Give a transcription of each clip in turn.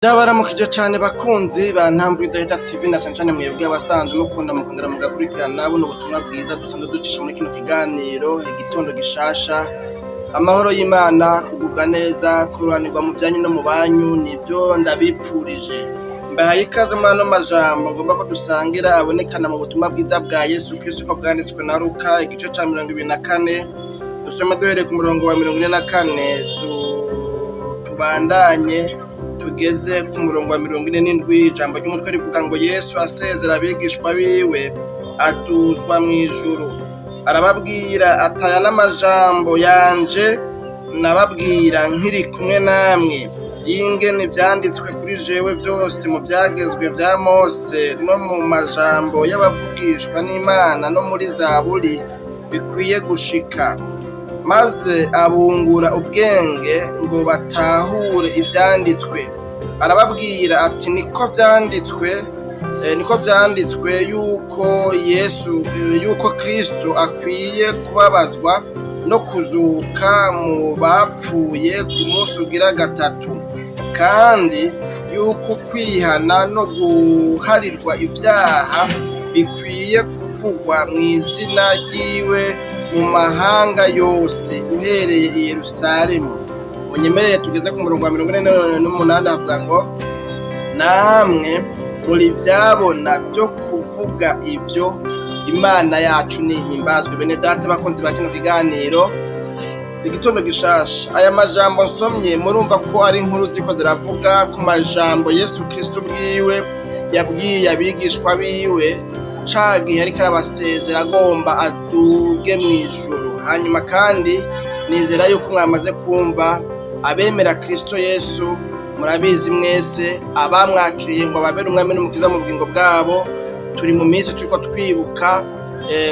Ndabaramukije cane bakunzi ba Ntambwe Idahita TV, na cane cane mwebwe abasanzwe mukunda mukongera mugakurikirana buno butumwa bwiza dusanzwe ducisha muri kino kiganiro Igitondo Gishasha. Amahoro y'Imana, kugubwa neza, kururanirwa mu vyanyu no mu banyu, nivyo ndabipfurije. Mbahaye ikaze muri ano majambo ngomba ko dusangira, abonekana mu butumwa bwiza bwa Yesu Kristo ko bwanditswe na Luka, igice ca 24. Dusome duhereye ku murongo wa 44, tubandanye tugeze ku murongo wa 47. Ijambo ry'umutwe rivuga ngo: "Yesu asezera abigishwa biwe, aduzwa mw'ijuru. Arababwira ataya n'amajambo yanje nababwira nkiri kumwe namwe, y'ingene ivyanditswe kuri jewe vyose mu vyagezwe vya Mose no mu majambo y'abavugishwa n'Imana no muri Zaburi bikwiye gushika. Maze abungura ubwenge ngo batahure ivyanditswe. Arababwira ati: niko vyanditswe, niko vyanditswe yuko Yesu, yuko Kristo akwiye kubabazwa no kuzuka mu bapfuye ku munsi ugira gatatu, kandi yuko kwihana no guharirwa ivyaha bikwiye kuvugwa mw'izina ryiwe mu mahanga yose, uhereye i Yerusalemu." Munyemerere tugeze ku murongo wa 48. Havuga ngo: "Namwe muri vyabona vyo kuvuga ivyo." Imana yacu nihimbazwe. Bene data bakunzi ba kino kiganiro Igitondo Gishasha, aya majambo nsomye murumva ko ari inkuru ziriko ziravuga ku majambo Yesu Kristo ubwiwe yabwiye abigishwa biwe ca gihe ariko arabasezera agomba aduge mw'ijuru. Hanyuma kandi nizera yuko mwamaze kumva, abemera Kristo Yesu murabizi mwese, abamwakiriye ngo ababere umwami n'umukiza mu bugingo bwabo. Turi mu minsi turiko twibuka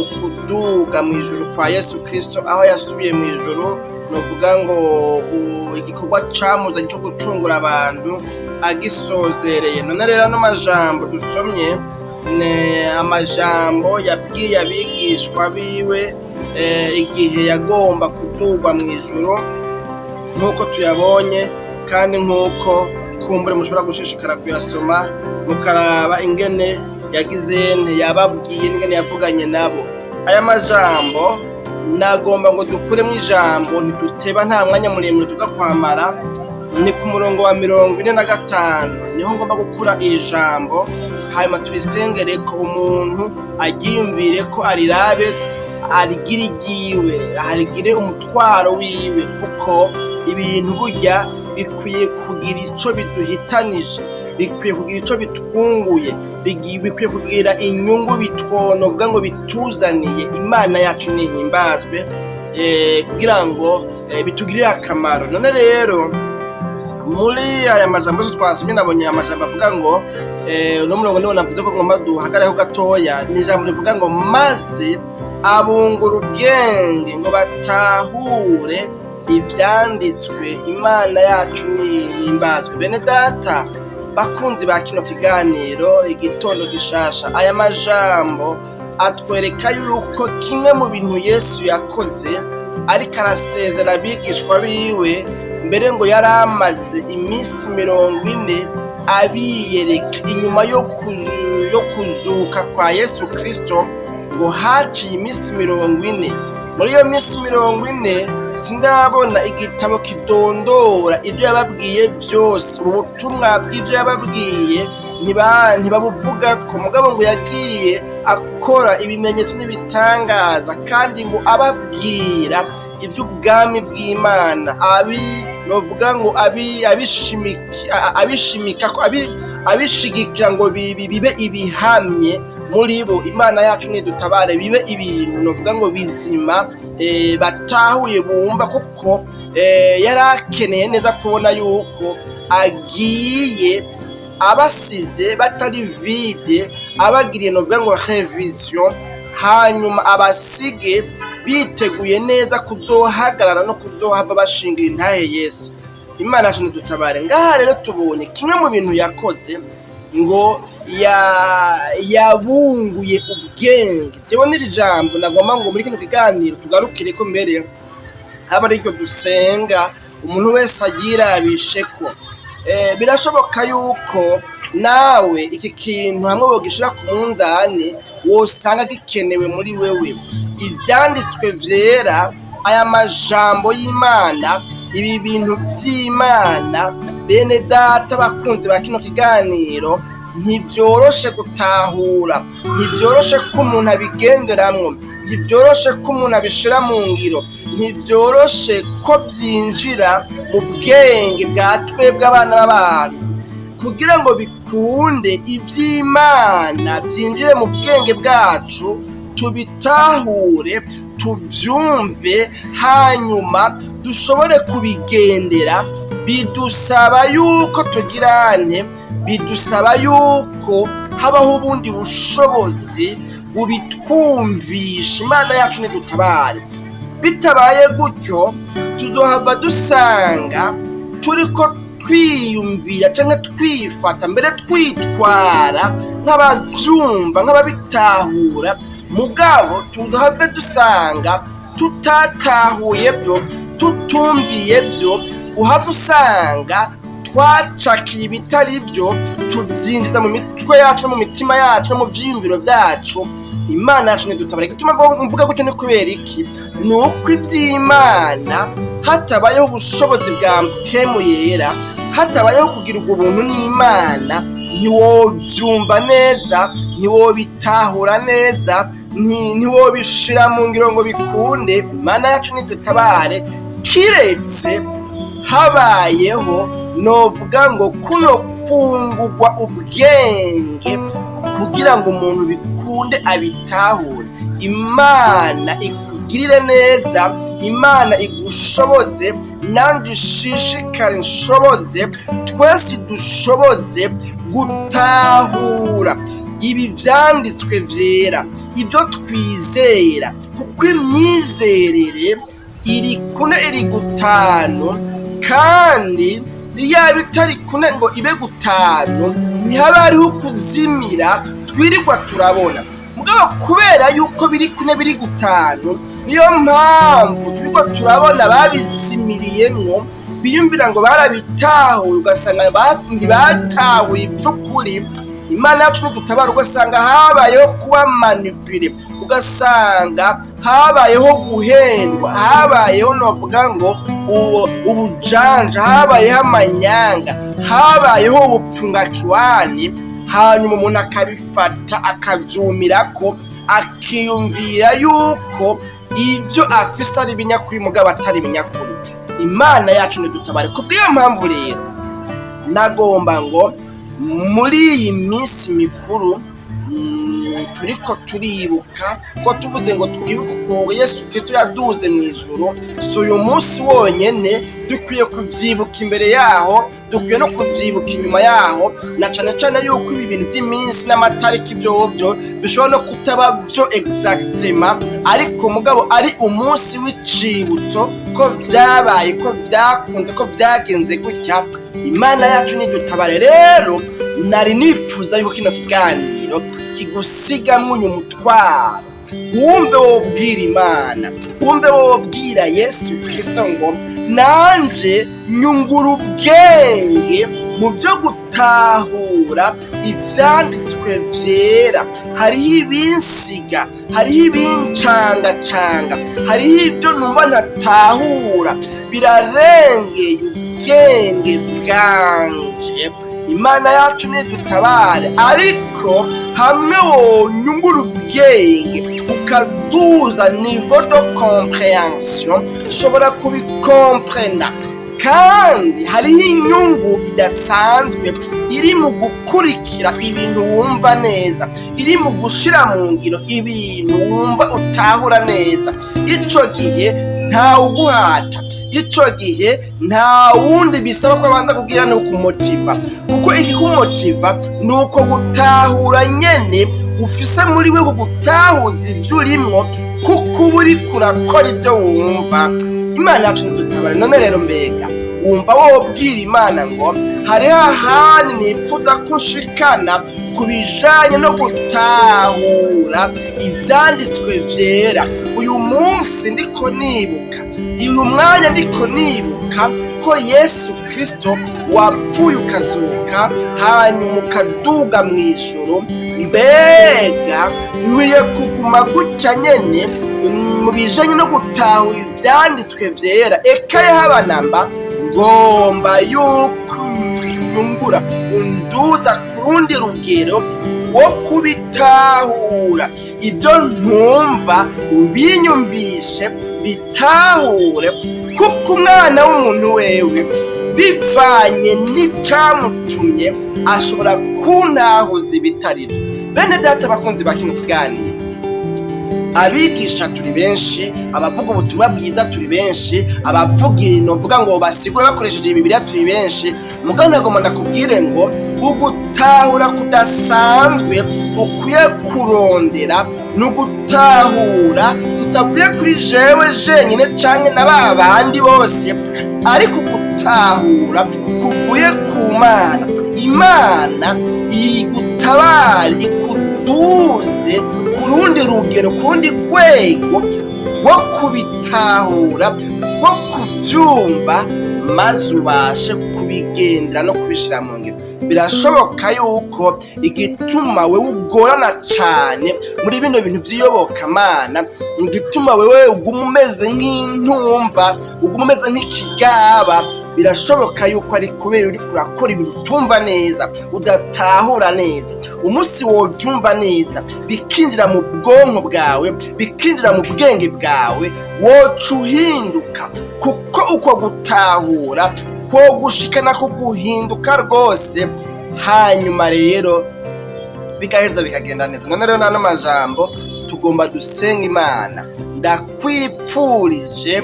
ukuduga mw'ijuru kwa Yesu Kristo, aho yasubiye mw'ijuru, novuga ngo igikorwa camuzanye co gucungura abantu agisozereye. None rero ano majambo dusomye ni amajambo yabwiye abigishwa biwe igihe yagomba kudugwa mw'ijuru, nk'uko tuyabonye kandi nk'uko kumbure mushobora gushishikara kuyasoma mukaraba ingene yagize nte yababwiye n'ingene yavuganye nabo. Aya majambo nagomba ngo dukuremo ijambo, ntiduteba, nta mwanya muremure tuza kwamara. Ni ku murongo wa 45 niho ngomba gukura iri jambo, hanyuma turisengere ko umuntu aryiyumvire ko arirabe, arigire iryiwe, arigire umutwaro wiwe, kuko ibintu burya bikwiye kugira ico biduhitanije, bikwiye kugira ico bitwunguye, bikwiye kugira inyungu bitwonovuga ngo bituzaniye. Imana yacu nihimbazwe, kugira ngo bitugirire akamaro. None rero muri aya majambo yose twasomye, nabonye aya majambo avuga ngo uno murongo niwo navuze ko ngomba duhagarareho gatoya. Ni ijambo rivuga ngo: "Maze abungura ubwenge ngo batahure ivyanditswe." Imana yacu nihimbazwe. Bene data bakunzi ba kino kiganiro Igitondo Gishasha, aya majambo atwereka yuko kimwe mu bintu Yesu yakoze ariko arasezera abigishwa biwe, mbere ngo yari amaze iminsi 40 abiyereka inyuma yo kuzuka kwa Yesu Kristo, ngo haciye iminsi 40. Muri iyo minsi 40 sindabona igitabo kidondora ibyo yababwiye byose. Ubu butumwa bw'ibyo yababwiye ntibabuvuga ko, mugabo ngo yagiye akora ibimenyetso n'ibitangaza, kandi ngo ababwira iby'ubwami bw'Imana, abi novuga ngo abi abishimika ko abishigikira ngo bibe ibihamye muri bo. Imana yacu nidutabare, bibe ibintu novuga ngo bizima, batahuye, bumva, kuko yari akeneye neza kubona yuko agiye abasize batari vide, abagiriye novuga ngo révision, hanyuma abasige biteguye neza kuzohagarara no kuzohava bashingira intahe Yesu. Imana yacu nidutabare. Ngaha rero tubonye kimwe mu bintu yakoze, ngo yabunguye ubwenge. Jewe n'iri jambo nagomba ngo muri kino kiganiro tugarukire ko, mbere haba ariryo dusenga, umuntu wese agirabishe ko. Birashoboka yuko nawe iki kintu hamwe wogishira ku munzani wosanga gikenewe muri wewe. Ivyanditswe vyera, aya majambo y'Imana, ibi bintu vy'Imana, bene data bakunzi ba kino kiganiro, ntibyoroshe gutahura, ntibyoroshe ko umuntu abigenderamwo, ntibyoroshe ko umuntu abishira mu ngiro, ntibyoroshe ko byinjira mu bwenge bwa twebwe abana b'abantu. Kugira ngo bikunde iby'Imana byinjire mu bwenge bwacu, tubitahure, tubyumve, hanyuma dushobore kubigendera, bidusaba yuko tugirane, bidusaba yuko habaho ubundi bushobozi bubitwumvisha. Imana yacu nidutabare. Bitabaye gutyo tuzohava dusanga turiko twiyumvira canke twifata, mbere twitwara nk'abavyumva, nk'ababitahura, mugabo tuzohave dusanga tutatahuye byo, tutumviye byo, uhava usanga twacakiye ibitari byo, tuvyinjiza mu mitwe yacu no mu mitima yacu no mu vyiyumviro vyacu. Imana yacu ntidutabare. Igituma mvuga gutyo ni kubera iki? Ni uko ivy'Imana hatabayeho ubushobozi bwa mpwemu yera, hatabayeho kugira ubwo buntu n'Imana, ntiwovyumva neza, ntiwobitahura neza, ntiwobishira mu ngiro ngo bikunde. Imana yacu ntidutabare, kiretse habayeho novuga ngo kuno kungugwa ubwenge kugira ngo umuntu bikunde abitahure. Imana ikugirire neza, Imana igushoboze, nanjye ishishikare nshoboze, twese dushoboze gutahura ibi vyanditswe vyera, ibyo twizera, kuko imyizerere iri kune iri gutanu, kandi iyaba itari kune ngo ibe gutanu ntihaba hariho ukuzimira twirirwa turabona. Mugabo kubera yuko biri kune biri gutanu, niyo mpamvu twirirwa turabona babizimiriyemwo, biyumvira ngo barabitahuye, ugasanga ntibatahuye ivy'ukuri. Imana yacu nidutabara, ugasanga habayeho kuba manipulé, ugasanga habayeho guhendwa, habayeho novuga ngo ubujanja, habayeho amanyanga, habayeho ubupfungakiwani, hanyuma umuntu akabifata akavyumirako, akiyumvira yuko ivyo afise ari ibinyakuri, mugabo atari ibinyakuri. Imana yacu nidutabare. Kubw'iyo mpamvu rero nagomba ngo muri iyi minsi mikuru turiko turibuka, ko tuvuze ngo twibuke uko Yesu Kristo yaduze mu ijuru, si uyu munsi wonyene dukwiye kuvyibuka, imbere yaho dukwiye no kuvyibuka, inyuma yaho, na cane cane yuko ibi bintu vy'iminsi n'amatariki vyovyo bishobora no kutaba vyo exactement, ariko mugabo ari umunsi w'icibutso ko vyabaye, ko vyakunze, ko vyagenze gutya. Imana yacu nidutabare. Rero nari nipfuza yuko kino kiganiro kigusigamwo uyu mutwaro, wumve wobwira Imana, wumve wobwira Yesu Kristo ngo nanje nyungura ubwenge mu byo gutahura ivyanditswe vyera. Hariho ibinsiga, hariho ibincangacanga, hariho ibyo numva ntatahura, birarengeye ubwenge bwanje. Imana yacu nidutabare. Ariko hamwe wonyungura ubwenge, ukaduza niveau de compréhension, ushobora kubikomprena. Kandi hariho inyungu idasanzwe iri mu gukurikira ibintu wumva neza, iri mu gushira mu ngiro ibintu wumva utahura neza. Ico gihe ntawuguhata, ico gihe nta wundi bisaba ko abanza kubwira ni ukumotiva, kuko ikikumotiva ni uko gutahura nyene ufise muri we, gutahuza ivyo urimwo, kuko uba uriko urakora ibyo wumva. Imana yacu ntidutabare. None rero mbega wumva wobwira Imana ngo hariho ahandi nipfuza ko ushikana ku bijanye no gutahura ivyanditswe vyera? Uyu munsi ndiko nibuka, uyu mwanya ndiko nibuka ko Yesu Kristo Wapfuye ukazuka, hanyuma ukaduga mu ijuru. Mbega nkwiye kuguma gutya nyene mu bijanye no gutahura ivyanditswe vyera? Eka yahabanamba, ngomba yuko unyungura, unduza ku rundi rugero rwo kubitahura. Ibyo ntumva ubinyumvishe bitahure, kuko umwana w'umuntu wewe, bivanye n'icamutumye, ashobora kuntahuza ibitariro. Bene data bakunzi ba kino kiganiro, abigisha turi benshi, abavuga ubutumwa bwiza turi benshi, abavuga novuga ngo basigure bakoresheje Bibiliya turi benshi. Mugabo nagomba ndakubwire ngo ugutahura kudasanzwe ukwiye kurondera ni ugutahura kutavuye kuri jewe jenyine canke na ba bandi bose, ariko ugutahura kuvuye ku Mana. Imana igutabare, ikuduze ku rundi rugero, ku rundi rwego rwo kubitahura, rwo kuvyumva, maze ubashe kubigendera no kubishira mu ngiro. Birashoboka yuko igituma wewe ugorana cane muri bino bintu vy'iyobokamana, igituma wewe uguma umeze nk'intumva, uguma umeze nk'ikigaba, birashoboka yuko ari kubera uriko urakora ibintu utumva neza, udatahura neza. Umunsi wovyumva neza, bikinjira mu bwonko bwawe, bikinjira mu bwenge bwawe, woca uhinduka, kuko uko gutahura ko gushikana ko guhinduka rwose, hanyuma rero bigaheza bikagenda neza. None rero n'ano majambo tugomba dusenga Imana. Ndakwipfurije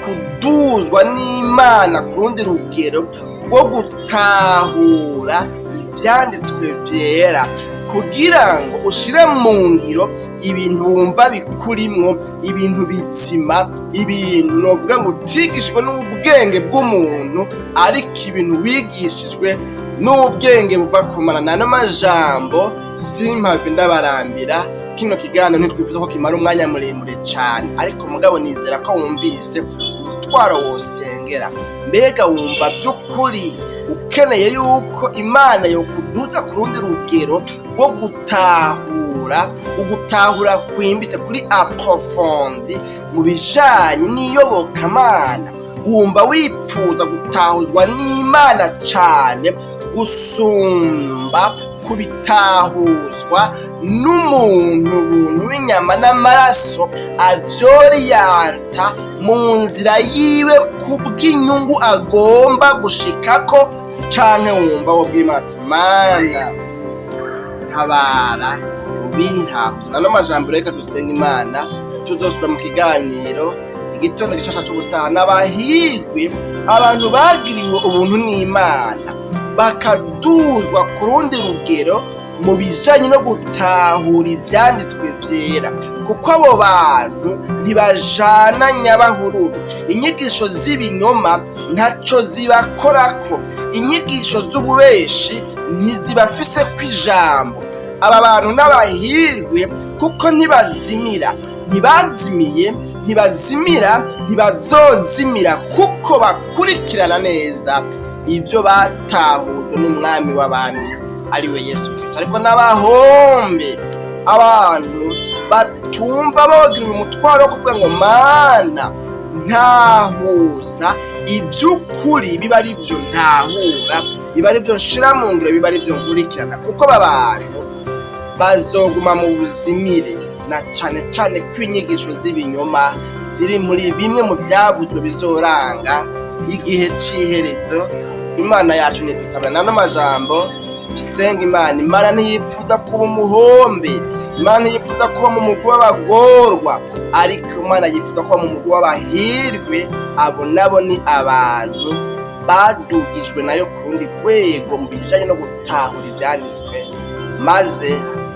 kuduzwa n'Imana ku rundi rugero rwo gutahura ivyanditswe vyera, kugira ngo ushire mu ngiro ibintu wumva bikurimwo, ibintu bizima, ibintu novuga ngo utigishijwe n'ubwenge bw'umuntu, ariko ibintu wigishijwe n'ubwenge buva ku Mana. Nano majambo simpave ndabarambira. Kino kiganiro ntitwifuza ko kimara umwanya muremure cane, ariko mugabo nizera ko wumvise umutwaro wosengera. Mbega wumva by'ukuri ukeneye yuko Imana yokuduza ku rundi rugero rwo gutahura, ugutahura kwimbitse, kuri approfondi, mu bijanye n'iyobokamana? Wumva wipfuza gutahuzwa n'Imana cane gusumba kubitahuzwa n'umuntu buntu w'inyama n'amaraso avyoriyanta mu nzira yiwe kubw'inyungu agomba gushikako? Canke wumva wobwira Imana ati: "Mana, ntabara, ubintahuza"? Nano majambo reka dusenga Imana. Tuzosubira mu kiganiro igitondo gishasha c'ubutaha. N'abahigwe abantu bagiriwe ubuntu n'Imana, bakaduzwa ku rundi rugero mu bijanye no gutahura ivyanditswe vyera, kuko abo bantu ntibajana nyabahururu. Inyigisho z'ibinyoma ntaco zibakorako, inyigisho z'ububeshi ntizibafise kw'ijambo. Aba bantu n'abahirwe, kuko ntibazimira, ntibazimiye, ntibazimira, ntibazozimira, kuko bakurikirana neza ibyo batahujwe n'Umwami w'abami, ariwe Yesu Kristo. Ariko n'abahombe abantu batumva bogira umutwaro wo kuvuga ngo: "Mana, ntahuza iby'ukuri, biba ari byo ntahura, biba ari byo nshira mu ngiro, biba ari byo nkurikirana", kuko aba bantu bazoguma mu buzimire, na cane cane ko inyigisho z'ibinyoma ziri muri bimwe mu byavuzwe bizoranga igihe c'iherezo. Imana yacu ntidutabara. Nano majambo usenga Imana. Imana ntiyipfuza kuba umuhombe, Imana ntiyipfuza kuba mu mugwi w'abagorwa, ariko Imana yifuza kuba mu mugwi w'abahirwe. Abo nabo ni abantu badugijwe nayo ku rundi rwego mu bijanye no gutahura ivyanditswe, maze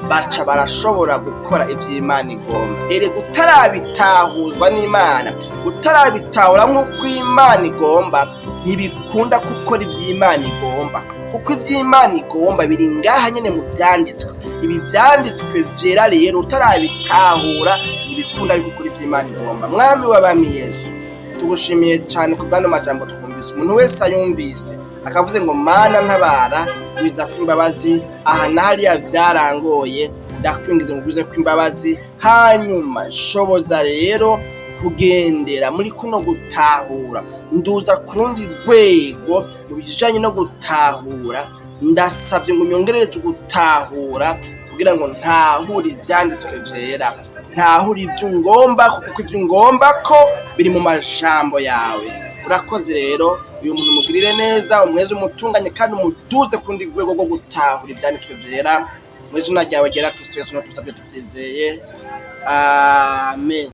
baca barashobora gukora ivy'Imana igomba. Erega utarabitahuzwa n'Imana, utarabitahura nk'uko Imana igomba, ntibikunda gukora ivy'Imana igomba, kuko ivy'Imana igomba biri ngaha nyene mu vyanditswe. Ibi vyanditswe vyera rero utarabitahura, ntibikunda gukora ivy'Imana igomba. Mwami w'abami Yesu, tugushimiye cyane ku bw'ano majambo twumvise. Umuntu wese ayumvise Akavuze ngo Mana ntabara, gwiza ko imbabazi, aha na hariya vyarangoye, ndakwingiza ngo ugwize ko imbabazi. Hanyuma shoboza rero kugendera muri kuno gutahura, nduza ku rundi rwego mu bijanye no gutahura. Ndasabye ngo unyongerereze gutahura kugira ngo ntahure ivyanditswe vyera, ntahure ivyo ungomba, kuko ivyo ungomba ko biri mu majambo yawe. Urakoze rero, uyu muntu umugirire neza, umweze, umutunganye kandi umuduze ku rundi rwego rwo gutahura ivyanditswe vyera. Mu izina ryawe ryera Kristo Yesu, tubisabye tuvyizeye, amen.